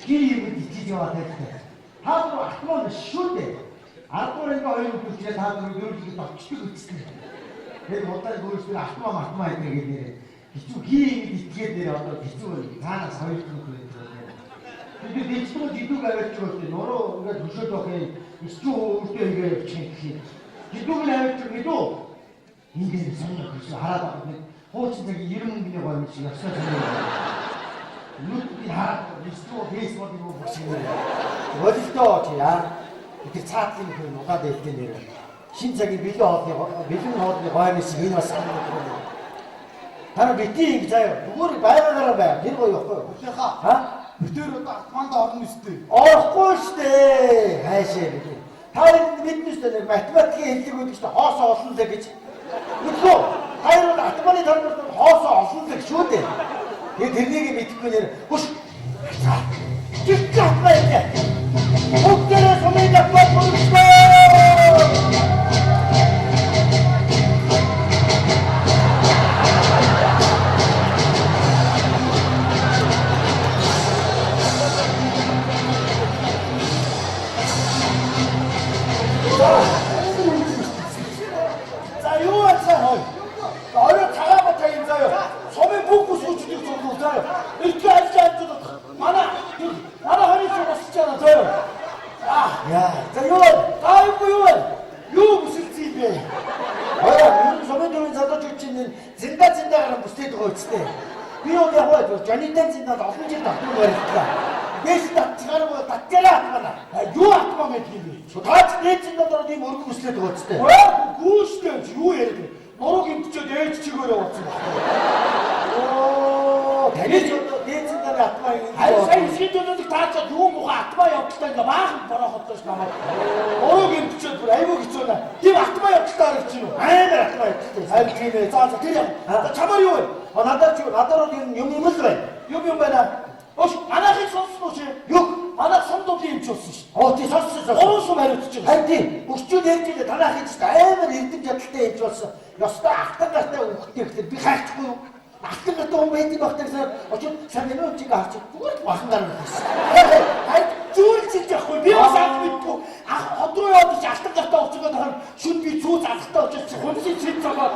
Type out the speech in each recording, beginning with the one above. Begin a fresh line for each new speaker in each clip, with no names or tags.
Хий юм ичиж яваа тайлтай. Та нар атман биш шүү дээ. 10 дугаар анги хоёр хүүхдээ та нар дөрөвлөд очдөг үстэй. Тэр удаан гүйцэтгэл атман матмаа гэдэг нэрээ. Хэцүү хий юм итгээд нэрээ одоо хэцүү байна. Цаанаас хоёр дахь нөхөр гэдэг. Би дижитал жидүүг аваачих бол нуруу ингээд хөшөөд байх юм. Өсчүү өөртөө хийгээ явчих юм гэх юм. Жидүүг нь аваачих мэдүү. Ингээд сонир хөшөө хараад байгаа нэг хуучин цагийн 90 мөнгөний гоё шиг явсаа сонир. Нүд би хараад өсчүү фэйсбુક юм уу шиг нэр. Бололтоо чи яа. Тэр цаатлын нөхөр нь удаад байлтай нэр. Шин цагийн бэлэн хоолны бэлэн хоолны гоё шиг энэ бас санаа байна. Тара бити ингэ заяа. Зүгээр байгаагаараа бай. Тэр гоё явахгүй юу?
Хүлээхаа.
Ха?
Битээр одоо атманд орно үстэй.
Орохгүй штэ. Хайшаа бити. Та нар мэднэ штэ нэг математикийн хэллэг өгдөг штэ хоосоо олон лээ гэж. Мэдгүй. Та нар бол атманы тармаар хоосоо олон лээ шүү дээ. Тэгээ тэрнийг мэдэхгүй нэр хөш. Жигч атмаа яа. Бүгдээрээ сумын атмаа бүрчлээ.
За юу ацаа хой. Орой цагаан бата юм заяа. Сумын бүх бүсгүүчдийг цуглуул заяа. Эртний ажил ажлууд манай манай хоёрын цуг босч байгаа заяа. Аа.
Яа. За юу вэ?
Та юу юу вэ? Юу бүсэлцээ юм бэ?
Орой ер нь сумын дөрвийн залуучууд чинь зинда зинда гарan бүстэйд байгаа үстэй. Би бол яг хаа Жанитан зиндад олон жил татвар барилдлаа. Дээш татчгааргүй татчаараа атмана.
Юу атмаа гэдэг юм бэ?
Таач дээд зиндад ороод ийм өргөн бүслээд байгаа үстэй.
Гүүштэй юу яриад вэ? Нуруу гимтчихэд ээж чигээрээ болсон байна.
Оо, таны ч одоо дээд зинданы атмаа юм.
Харин сая эсгийн төлөөлөг таацаад юу муухай атмаа явдалтай ингээ баахан бороо хотлоо ш намайг. Нуруу гимтчихэд бүр айгүй хэцүү нэ. Тийм атмаа явдалтай харагч юм уу?
Амар атмаа явдалтай.
Харин тийм ээ. За за тэр яа. За чамаар юу вэ?
А надад ч надад бол ер нь юм юм л байна.
Юм юм байна. Өөш манайхыг сонссон уу чи?
Юу?
Манайх сум дуудлын эмч болсон ш.
Оо тий сонссон сонссон.
Гурван сум хариуцж байгаа.
Харин тийм өччүүд ярьж байлаа танаа хийж амар эрдэм чадaltaй эмч болсон. Ёстой алтан гартай хүүхдтэй гэхэлээ би хайчихгүй юу? Алтан гартай хүн байдаг байх гэсэн очиж сайн нэмээ чиг авч зүгээр л бахан гарна гэсэн.
Харин зүүрл зэлж явахгүй. Би бас анх мэдгүй. Ах хот руу яваад чи алтан гартаа уцгаад байгаа юм. Шүн би зүү залхтаа очиж чи хүнсийн цэд зогоод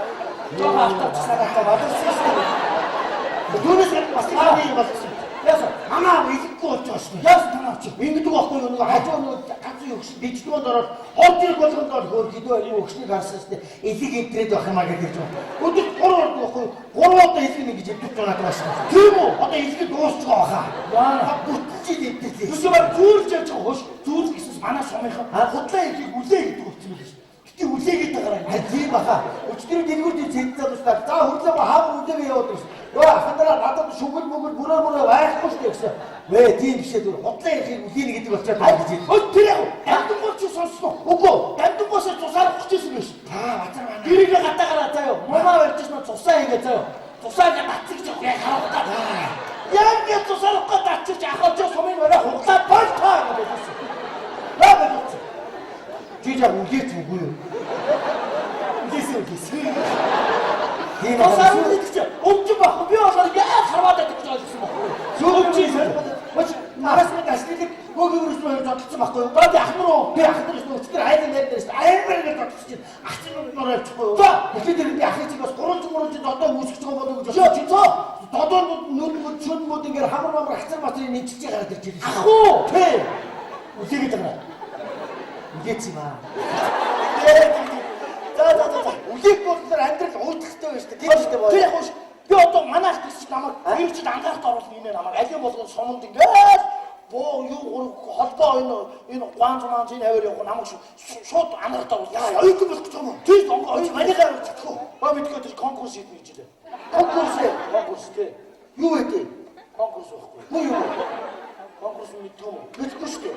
жоо алтан
Санаатай бадарсан шүү дээ. Түүнээс бас нэг юм болсон.
Яасан?
Манай илэхгүй болж байгаа шүү дээ.
Яасан танаа чи?
Ингэдэг байхгүй юу нөгөө хажуу нөгөө ганц өгш диждгоонд ороод хорж ирэх болгонд бол хөөр хэдүү аюу өгшнийг харсан шүү дээ. Элэг энтрээд байх юм а гэдэг юм. Өдөр 3 орд байхгүй 3 удаа элэг нэг гэж эвдэж байгаа надад байна.
Тийм үү?
Одоо элэг дуусч байгаа хаа.
Яа.
Бүтэн жил эвдэрлээ.
Юусе баг зүүрлж явж байгаа хөөш. Зүүрл гэсэнс манай сумынхан худлаа ихийг үлээ гэдэг болсон юм шүү. Гэтэ үлээгээд байгаа юм.
Харин тийм баха. Өчтөрөө дэлгүүр дээр зэд залуустаа. За хөрлөө хаам үлээгээ яваад ирсэн. Йоо ахандараа надад шүгэл мүгэл бүрөө бүрөө байхгүй шүү дээ гэсэн. Вэ тийм бишээ зүгээр худлаа ихийг үлээнэ гэдэг болчиход байна гэж.
Өө тэр яг дамдангуй чи сонссон уу?
Үгүй.
Дамдангуйсаа цусаар ухчихсан юм биш.
Та базар байна.
Гэрээгээ гатаагаараа заяа. Мумаа барьж ирсэн цусаа хийгээ заяа. Цусаа ингээ татчих жоох яг харавтаа. Яг ингээ цусаар ухгаа татчих ах очоо сумын барай хуглаад бол таа гэж хэлсэн. Яа болчихсон.
Чи жаа үлээч үгүй юу?
Үлээсэн үлээсэн.
Тийм
Цусаар үлээдэг чи өвчин байхгүй. Би болохоор яа харваад байдаг гэж ойлгосон байхгүй.
Өвчин сонирхол. Нараас минь ашлыг гөөгийн өрөөс мөр зодтолсон байхгүй юу?
Ба би ах нар уу?
Би ах нар гэсэн өчтөр айлын нэр дээрс амар ингэ зодтолсон чинь ах чинь нуруу явчихгүй юу?
За.
Тэгэхээр тэр би ахын чинь бас 3 3 жил одоо үүсгэж байгаа болов уу гэж
Йоо чи зөө.
Додоо нүдмүүд шүнмүүд ингэ хамар мамар хацар мацрыг нэмчиж гараад ирж байна.
Ах уу?
Тий.
Үлээгээд байгаа.
Үлээц юм аа.
За за за за.
Үлээх боллоор амьдрал уйдахтай байна шүү дээ. Тийм шүү дээ.
Тэр яг хөөш би одоо манайх гэсэн намайг мэрэгчд ангаахт оруулна инээ намайг алийн болгон суманд ингээл боо юу гурав холбоо энэ энэ гуан зумаан энэ хавар явах намайг шууд ангаахт оруулна.
Яа, оюутан болох гэж байгаа юм уу?
Тийм онгоо
Ой, манайхаа авч чадах уу?
Ба мэдгүй тэр конкурс хийдэ гэж хэлээ.
Конкурс ээ.
Конкурс тий.
Юу вэ тий?
Конкурс байхгүй.
Муу юу?
Конкурс мэдгүй юм уу?
Мэдгүй шүү дээ.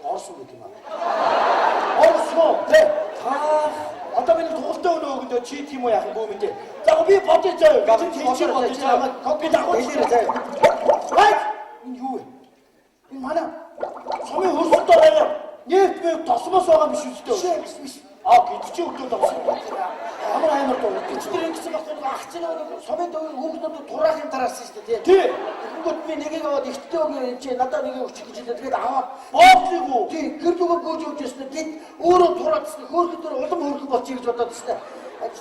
Орсон гэдэг юм аа. Орсон тий. Та одоо миний тугалтай өнөө өгөндөө чи тийм үү яах юм бүү мэдээ. За би бодъё заяа. Би чи бодъё заяа. Би дагуу
Дэлгэрээ заяа.
Вай! Энэ юу вэ? Энэ манай сумын хөрсөд байгаа нефт мэ тосмос байгаа биш үстэй.
Биш биш.
А гэдэг чи өглөө давсан.
Ямар аймар дуу. Гэж тэр ингэсэн баггүй ах чинь нэг сумын дөө хүүхдүүд тураах юм тараасан шүү дээ.
Тий.
Тэгэнгүүт би нэгийг аваад ихтэй өгөө энэ чи надад нэгийг өгчих гэж хэлээ. Тэгээд аваад
Боотлыг үү?
Тий, гэр зүгөө гүйж өгч ирсэн. Тэд өөрөө тураадсан. Хөөрхөн дээр улам хөөрхөн болчих гэж бодоод ирсэн.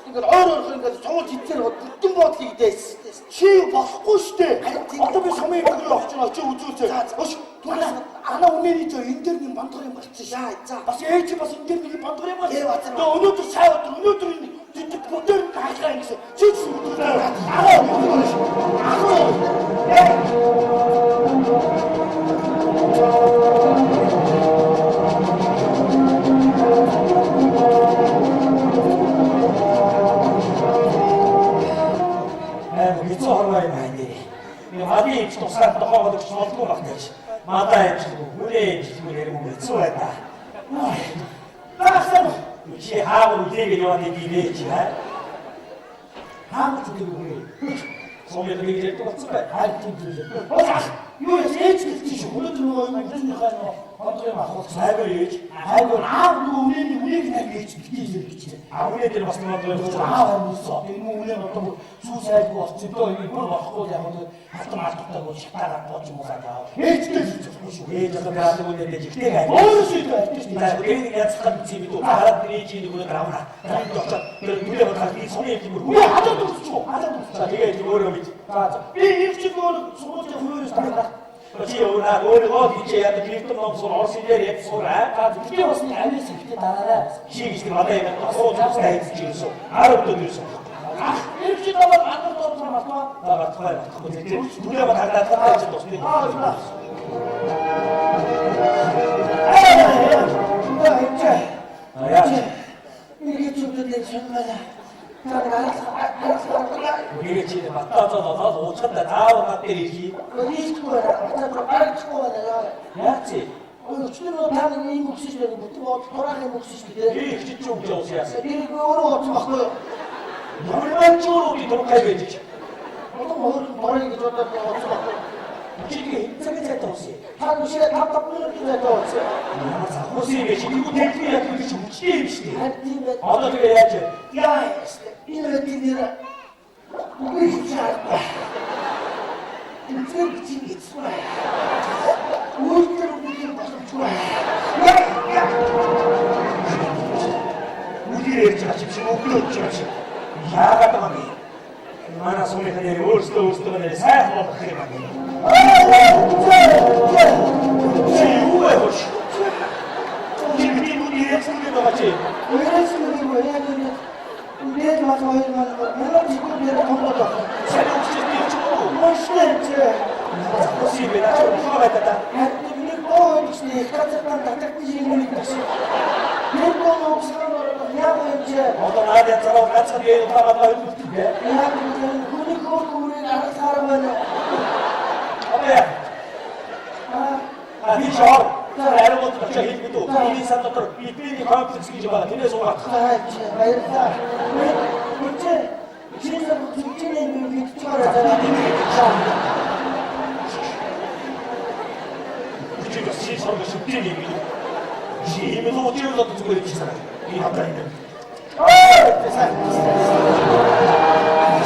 Ингээд ойр ойрхон ингээд цугулж идсээр бүтэн боотлыг идээсэн.
Чи болохгүй шүү дээ. Одоо би сумын эмнэлэг рүү очно. Чи үзүүлцээ. Өш
Түрээс
ана үнэний зөө энэ дээр нэг бандгар юм гарсан шүү.
За за.
Бас ээж бас энэ дээр нэг бандгар юм гарсан.
Ээ, базар.
Тэгээ өнөөдөр сайн өдөр өнөөдөр энэ тэд бүгдээр нь хаалгаа юм гэсэн. Чи ч үзүүлээ. Агаа. Агаа.
Амар хэцүү хорвоо юм байна нэ. Би мадын эмч тусгаад нохоо болгож болдгоо баг тааш. Мадаа эмчлгүй, хүнээ эмчлгүй нэр юм хэцүү байна.
Багасаа
Чи хаав үлээгээд яваад идэв чи хаа?
хаамж гэдэг үг юм.
Сумын нэг ярьдаг болсон бай.
Хайр тийм зүйл. Бас ах юу ээж гэлсэн шүү. Өнөөдөр нөгөө юм бизнесийнхаа нөгөө бандгар юм ахуулсан.
Хайгар ээж.
Хайгар аав нөгөө үнэний үнийг нэг ээж битгий хэлээ гэж.
А үнээ дээр бас нэг бандгар юм болсон.
Аав амнсан. Тэр нөгөө үнэ одоо бүр сүү сайдгүй болсон. Дөө юм бүр болохгүй яг нь алтан алдагтай бол шатаагаад бууж юм уу гэдэг. Ээжтэй л болохгүй шүү.
Ээж одоо гаадаг үнээ дээр ихтэй гай.
Өөрөө шийдвэр авчих шүү.
За тэр нэг янзхан юм бид үү. Хараад тэр ээжийн нэг өнөөдөр авна. Тэр энд очоод тэр нүлээ бодоход би сумын эмч бүр.
Үгүй хадаад өгчих. Хадаад өгчих.
За тэгээд өөрөө бид.
За за. Би их чиг нөгөө сургуулийн хуваарьс дагнаа.
Чи өөрөө өөрөө гэж яадаг гэртэн ном сур Орос дээр яд сур аа.
За би бас нэг авиас ихтэй дараарай.
Чи гэж тэр мадаа юм сууж тустай хийж ирсэн. 10 өдөр ирсэн.
Ах их чиг намайг андар доотлоо мартаа.
За мартахгүй мартахгүй. Тэр нүлээ бод хагдаад хадаад чи тусны.
Аа за. Аа энэ.
А яа.
Нэг зүйлээ сонирмаа. Та нэг арга
Үгүй чи батаа зоо зоо уучхад заавал над дээр ирхий.
Нийлэхгүй байна. Бацаа гаргачихгүй байна.
Яа чи?
Өчнөр нь та нэг ийм өгсөн шүү дээ. Бүтэн бод тураах юм өгсөн шүү дээ.
Би их чи ч үгүй явсан яасан.
Тэр өөрөө утсан баггүй юу?
Ямар мань ч өөрөө би турхай байж чи.
Улам хөөрхөн дурыг гэж бодоод утсан баггүй юу?
Чи тэгээ хэвцээгээ цайтай уусан.
Та нүшээ 5 5 минут зайтай утсан.
Ямар завхуусан юм бэ чи? Тэгвэл тэглээ яг гэдэг чи хүчтэй юм шүү дээ.
Харин тийм байд.
Одоо тэгээ яаж вэ?
Яа энэ хэдийн нэр үгүй хийж аргагүй. Эцэг чи эцэг. Үйлдэл үгүй боломжгүй. Яа яа.
Үлгээр ярьж байгаа юм шиг өглөө өчж байгаа шиг. Яагаад байгаа юм бэ? Манай сумынх нэр өөрсдөө өөрсдөө нэр сайхан болгох юм байна. Чи юу вэ хөөш? Чи бидний нүд ярьсан гэдэг байгаа чи.
Өөрөөс нь нэг яг нэг Бид мал хоёр мал манай зүгт нэр томгоод байна.
Сайн өгч чи юу?
Машин чи
Завхуусан юм бэ? Наа чи өглөө байдаг та.
Харин нэг доо гэж нэг газартан татагдсан шиг нэг гэсэн. Тэр доо угсран ороод яг юм чи.
Одоо наад янзаараа ганцхан би энэ удаа гадаа хөлбөлтөг бэ.
Яг хүний хөөр хүрээ аргалахаар байна.
Одоо яа? А би жоо. Тэр ариун очиж хэлбэд үү? Миний сан дотор бидний комплекс гэж байгаа. Тэрнээс угаах.
Аа чи баярлалаа. Үгүй чи зүгчний юм гэж чараа.
Чи бас чи сорго шүтэн юм би. Чи юм уу тэр л зүгээр чи санаа. Би хатаа юм.
Аа сайн.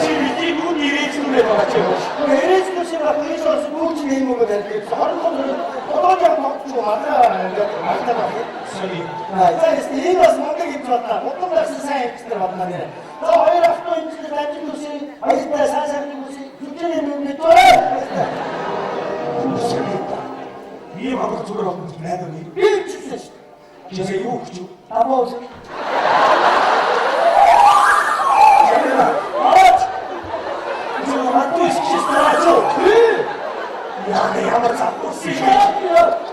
Чи бидний нүд ирээж нүрээ байгаа чи.
Эрээс нүсээ баг энэ бас бүгд нэм өгöd барьдаг. 25 одоо яг могч манай ингээд мартаад байна.
Sorry.
За энэ бас мундаг гэж бодлоо. Удам гарсан сайн эмчтэр бодлоо нэр. За хоёр авто эмчтэр амжилт хүсье. Баяртай сайн сайхныг хүсье. Зүгчний юм гэж байна.
Би мангар зүгээр болно байна уу?
Би эмчилсэн шүү дээ.
Чи сая юу өгч юу?
Даваа үс. Аа.
Чи матуш чи страчо. Яа ямар завхуусан юм.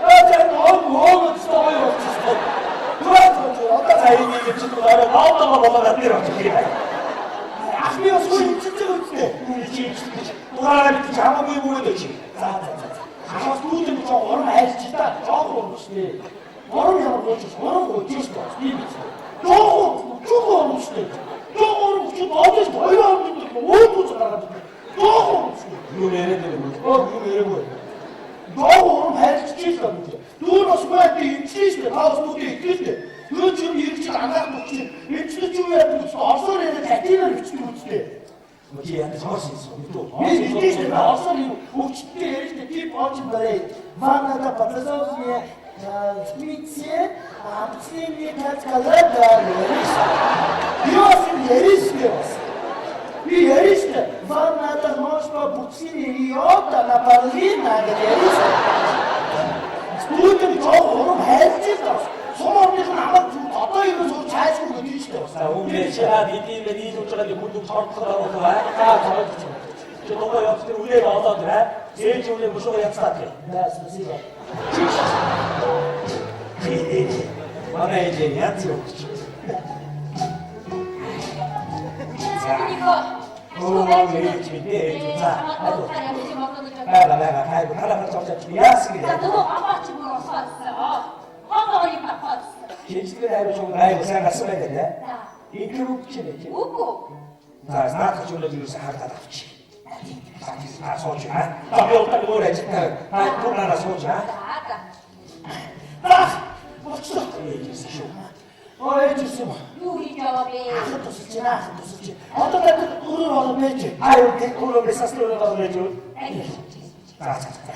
Аа за нөө нөө гоё болчихсон. Түр одоо
За энэ юм чи арай ноодоо болоод дээр очих юм.
Ах би бас хөө эмчилж байгаа үстэй.
Чи эмчилж дураараа бид чи хамаагүй юм өгөөд чи.
За за за. Ах бас дүүдэн жоо урам хайрч та. Жоох урам шүү дээ. Урам ямар гооч урам гооч шүү дээ. Би биз. Жоох жоох урам шүү дээ. Жоох урам чи доодож хоёр урам гэдэг өөд үз гаргаад байна. Жоох урам шүү дээ.
Юу яриад байгаа юм бэ?
Оо юу яриаггүй. Жоох урам хайрч чи л байна. Дүүр бас маа би эмчилж шүү дээ. Та бас дүүдээ итгэж шүү дээ. Тэр чи ирж ангаах төгч. Эмчлэж юу яадаг вэ? Орсоор яриад латинаар бичдэг үстэй.
Чи яа орс юм мэдүү.
Би мэдээж дээ орсоор юу өвчтөй ярьж дээ тип очин барай. Манада патазовне Смитсе амцны тацкалада яриш. Юу юм яриш дээ бас. Би яриш дээ. Ванната ношпа буксини риота на парлина гэж яриш. Студент жоо урам хайлж л бас. Сум орных нь намайг одоо юу сууж цаашгүй гэдэг нь шүү дээ бас.
За өмнө чаад идэв бэ нийлүүлж байгаа нэг хүн хордлого оруулах аа. За зоож. Чи дугаа явж тэр үлээ олоод аа. Ээж үлээ бушууга явцлаа гэх.
Да, спасибо.
Манай ээж янз өгч.
이거
Оо ээж мэдээ. За. Бага бага хайгу халаа зогсож яасан
자,
гэ.
너무 아빠치 물어서 왔어. 화가 이 바빠 왔어.
Хинжлэр хайгу чуг айгу сайн гарсан байх дээ.
자,
Интервью чи нэ.
우고.
За наадах ч өнөө юусэн хардаад авчих. За та сууж аа. За би удаа өөр ажилтаа. Та түр нараа сууж аа.
자, 자.
За, болчихлоо.
Ээжсэн шүү.
Оо ээж ирсэн юм.
юу хийж байгаа бэ?
Ахад тусалж байна, ахад тусалж байна. Одоо танд өөрөөр болоо байж.
Аа юу тэг түрүү бисаслуу байгаа байж юу? За за за.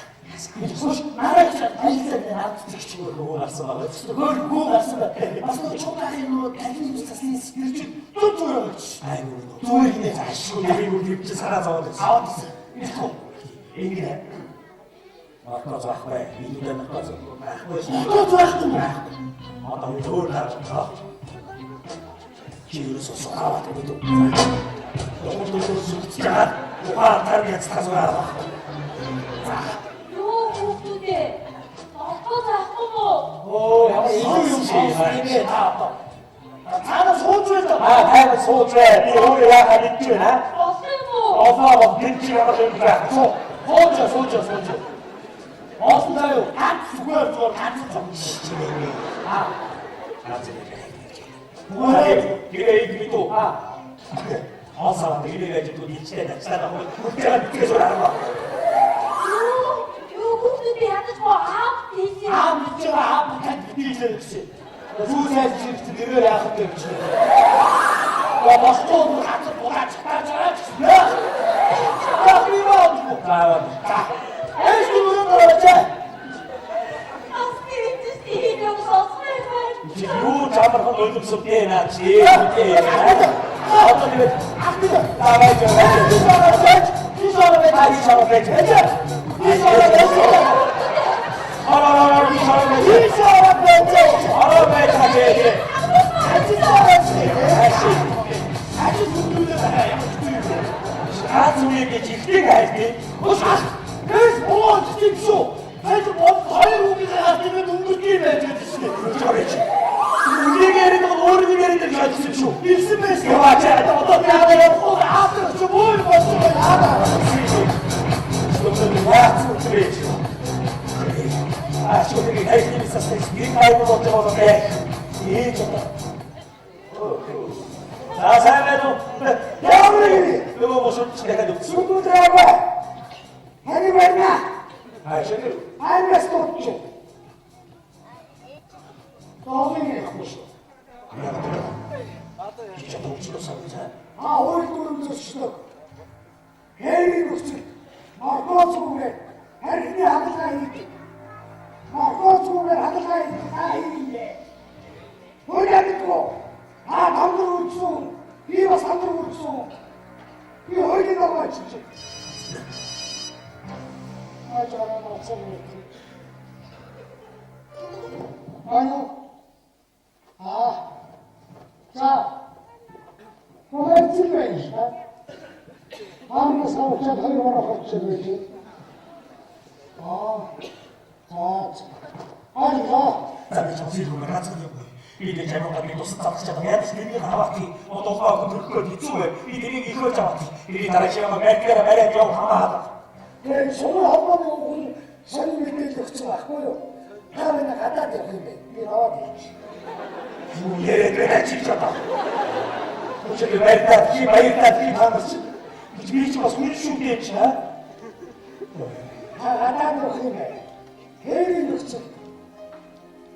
Хөөш нараа ч ажиллаа наад зэгч
Хөө гарсан байгаа.
Хөөр гүү гарсан бай. Бас нөгөө чудаарын нөгөө талын цасны гэрч зүг зүгээр өгч.
Аа юу нөө.
Зүгээр гинэ.
За шүү би юу чи санаа зовоод байсан.
Аваад ирсэн. Ирэхгүй.
Ингэ. Мартаа заахгүй. Бидээ мартаа заахгүй.
Одоо байхгүй юм.
Одоо өөр таа. Чи ерөөсөө сухаваад гэдэг. Монгол улс сүгдэж байгаа. Ухаан тар яцтаа зураа.
Юу хүүхдүүдээ? Одоо заахгүй мó?
Оо ямар илүү юм сонссон юм бэ та одоо. Цаана сууж байл та.
Аа тайван сууж бай. Би өөрөө яхаа мэдэж байна.
Болсон юм уу?
Олоо бол гин чи ямар юм байх.
Суу. Сууж сууж сууж. Олсон заа юу? Ганц зүгээр зүгээр ганц зам.
Аа.
Зүгээр.
Тэгээ их мэдүү.
Аа.
Хосоо тэгээ яаж дүү нийцтэй начтаа хөлтэй битгээс ураа.
Юу? Юу хүүхдүүдээ ядаж боо аав тийш.
Аа мэдж байгаа аа танд битгийлээ гэсэн. Зүү сайж ирсэн дэрээр яах вэ гэж. Яа бостой газар бугаач тааж байгаа ч гэсэн. Яа би маа.
За.
За. Эс нүрээ дараач.
Бас тийш тийш юм сонссон юм байна.
Чи юу чамархан ойлгосон бэ наа чи. Одоо тэгээд
Ах би.
тавааж яваа.
Би сараа байж.
Аа шараа байж.
Би сараа байж.
Араа би шараа байж.
Би сараа байж.
Араа байж хажээ.
Ажил сараа байж.
Хаши.
Ажил нүрээ ямар ч юм.
Гац үе гэж ихтэй хайлтээ.
Ус ах. Гэс боо тийм шүү. Ажил бод хоёр үгийг хаадаг юм өнгөрдөг юм байж гэдэг чинь.
Чавэж. Үнийг яриад байгаа өөр нэг яриад байгаа юм шүү.
Ирсэн байсан.
Яваа чи одоо би
Яагаад явахгүй аавар чи боо болсон байна. Аа.
Яац үтрэж. Аа шүү дээ хайхны састай нэг хайг болж байгаа юм бэ. Ээж одоо. За сайн байна уу?
Ямар нэг
Нөгөө босод чи дахиад өвцөн.
сүндүрээгүй. Хани байна.
Аа шүү.
Аймаас дууч. Тоомын яахгүй шүү.
Чи одоо өвчлөө санаа.
А хууль дүрм зөрчдөг. Хэрэг нөхцөл моргоцгүйгээр хархины хадгалгаа хийдэг. Моргоцгүйгээр хадгалгаа хийдэг та хийе. Хууль амьдгүй. Та тамдар үрдсэн. Би бас тамдар үрдсэн. Би хуулийн дагуу ажиллаж байна. Ажгаа нууцсан юм. Ану. Аа. За. Манай зэл байна шүү. Амнаас авчаад хоёр бороо хорч байж. Аа. За. Аа.
За би ч зэл юм гац юм. Би нэг жамаа гадны тусад залгаж чадах яаж тэрнийг авах тий. Одоо охин төрөхөөр хэцүү бай. Би тэрийг ихөөж авах тий. Тэрийг дараа чи ямаа барьдгаараа бариад яв хамаа.
Тэгээ сумын холбооны хүн сонин мэдээлэл өгсөн байхгүй юу? Та миний гадаад явах юм бэ? Би аваад ирчих.
Юу яриад байна чи ч одоо. Өчигдөр барьдаад чи баяртаад би та нар чи би чи бас хүн шүү дээ чи аа.
Та гадаад явах юм бэ? Хэрэг нөхцөл.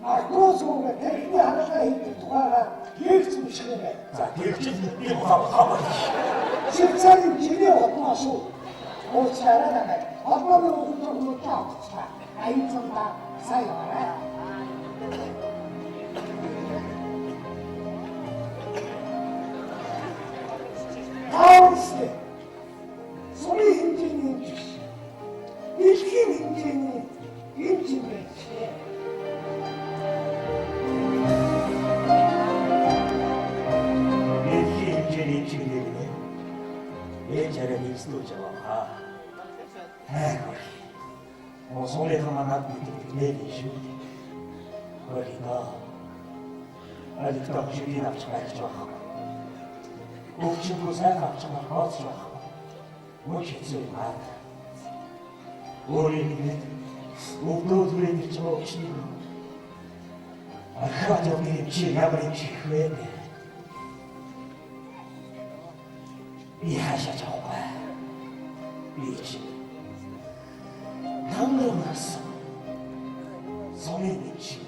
Архуу суугаа тархины хагалгаа хийдэг тухайгаа лекц унших юм байна.
За тэгвэл би хаа хаа.
Швейцарын жирийн хотноо шүү. Уучлаарай намайг. Холбооны ухамсар хүмүүстээ авчихлаа. Аян зундаа сайн яваарай. Таавстэй. Сумын хэмжээний эмч биш. Дэлхийн хэмжээний эмч юм байна.
Дэлхийн хэмжээний эмч гэдэг нэ. Ээж арай нэгслүүж яваа. Хайр. Мосооныхан манад мэддэг нэ шүү. Хөрийдөө. Алигтай хөшөөний авч барьж байгаа. Өвчнгүй сайхан авч байгаа хооц байгаа. Мөн хэцүү юм аа. Өөрийн нэгнэд өвдөө түрээ нэрч байгаа өвчнийг архиад явдаг юм чи ямар юм шиг вэ? Би хаашаа явахгүй. Би чи намраас сумын юм шиг.